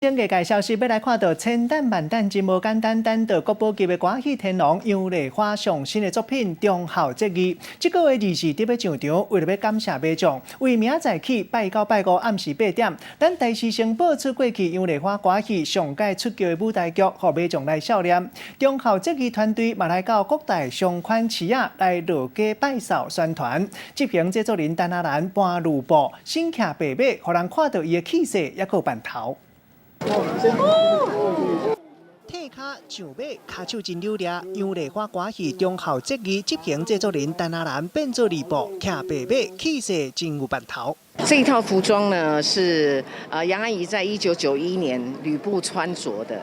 藝界消息，欲來看著千等萬等真無簡單，等著國寶級的歌戲天王楊麗花上新的作品《忠孝節義》。這個月24佇欲上場，為著欲感謝馬眾，為明仔載起拜九拜五暗時8點，咱台視先播出過去楊麗花歌戲上屆出鏡的舞台劇，予馬眾來笑念。忠孝節義團隊嘛來到各大商圈市仔來落街拜掃宣傳。執行製作人陳阿蘭扮呂布，身騎白馬，予人看著伊的氣勢，猶閣範頭。退跤上馬，跤手真流利。楊麗花歌戲《忠孝節義》執行製作人陳阿蘭變做呂布，騎白馬，氣勢真有範頭。這一套服裝呢，是楊阿姨在1991年呂布穿着的。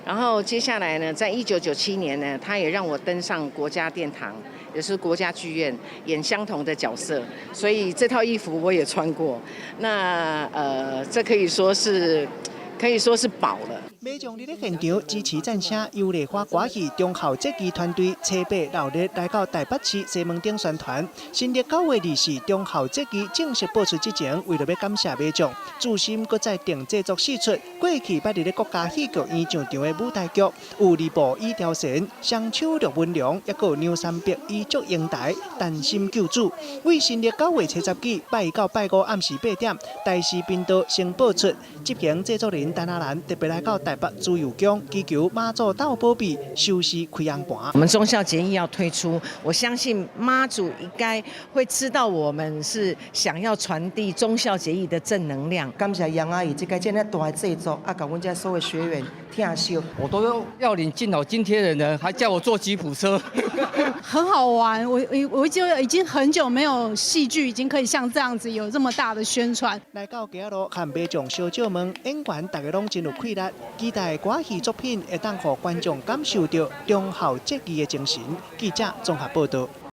然後接下來呢，在1997年呢，她也讓我登上國家殿堂，也是國家劇院演相同的角色，所以這套衣服我也穿過。那這可以說是寶了。馬眾佇咧現場支持讚聲，楊麗花歌戲忠孝節義團隊初八鬧熱來到台北市西門町宣傳。新曆9月24忠孝節義正式播出之前，為著欲感謝馬眾，自心閣再定製作四出過去捌佇咧國家戲劇院上場的舞台劇，有呂布與貂蟬、雙手陸文龍，猶閣有梁山伯與祝英台、丹心救主。為新曆9月30起，拜九拜五暗時8點，台視頻道先播出。執行製作人陳阿蘭特別來到台北自由宮，祈求媽祖鬥保庇，收視開紅盤。我們忠孝節義要推出，我相信媽祖應該會知道我們是想要傳遞忠孝節義的正能量。感謝楊阿姨這個這麼大的製作，啊，共阮這所有學員疼惜。我都要領敬老津貼的人，還叫我坐吉普車。很好玩，我就已經很久沒有戲劇已經可以像這樣子有這麼大的宣傳。來到街仔路，和馬眾相借問，演員逐家攏真有氣力，期待歌戲作品會當予觀眾感受著忠孝節義的精神。記者綜合報導。